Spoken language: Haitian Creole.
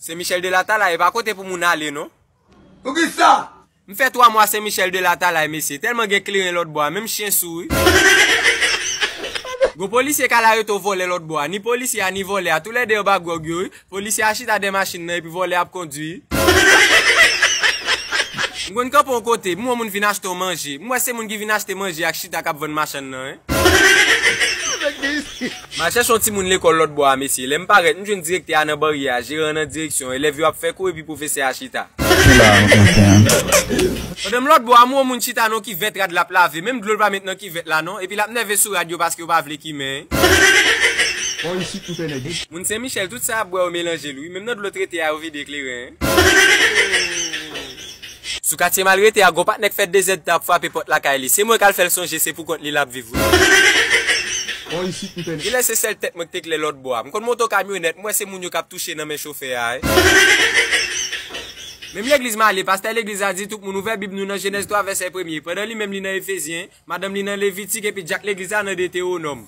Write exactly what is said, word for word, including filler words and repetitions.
Sen Michel de Latalay, e pa kote pou moun ale, non. Poukisa? M fè twa mwa Sen Michel de Latalay, mesye. Tèlman gen kleren lòt bò a, menm chen sou, wi. Gon polisye k al arete yon vòlè lòt bò a. Ni polisye a, ni vòlè a, toulède anba gwòg yo, wi. Polisye a chita dèyè machin nan, epi vòlè a ap kondui. M konn kanpe yon kote, m wè moun vin achte yon manje. M wè se moun ki vin achte manje ak chita k ap vann machann nan, en. M al chèche yon timoun lekòl lòt bò a, mesye. Lè m parèt, m jwenn direktè a nan baryè a, jeran an nan direksyon, elèv yo ap fè kou epi pwofesè a chita. Pandan m lòt bò a, m wè yon moun chita nan yon kivèt, rad l ap lave. Menm dlo l pa met nan kivèt la, non. Epi l ap nève sou rad yo paske yo pa vle kimen. Moun Sen Michel, tout sa y ap bwè yo melanje l, wi. Menm nan dlo trete a, yo vide kleren. Sou katye m al rete a, gon patnè k fè dezèdtan ap frape pòt lakay li. Se mwen k al fè l sonje se pou kont li l ap viv, wi. Kilè se sèl tèt mwen k te klè lòt bò a. M konn monte yon kamyonèt, m wè se moun yo k ap touche nan men chofè a, wi. Menm legliz m ale, pastè legliz la di tout moun ouvè Bib nou nan Jenèz twa vèsè premye, pandan li menm li nan Efezyen, madanm li nan Levitik epi dyak legliz la nan Detewonòm.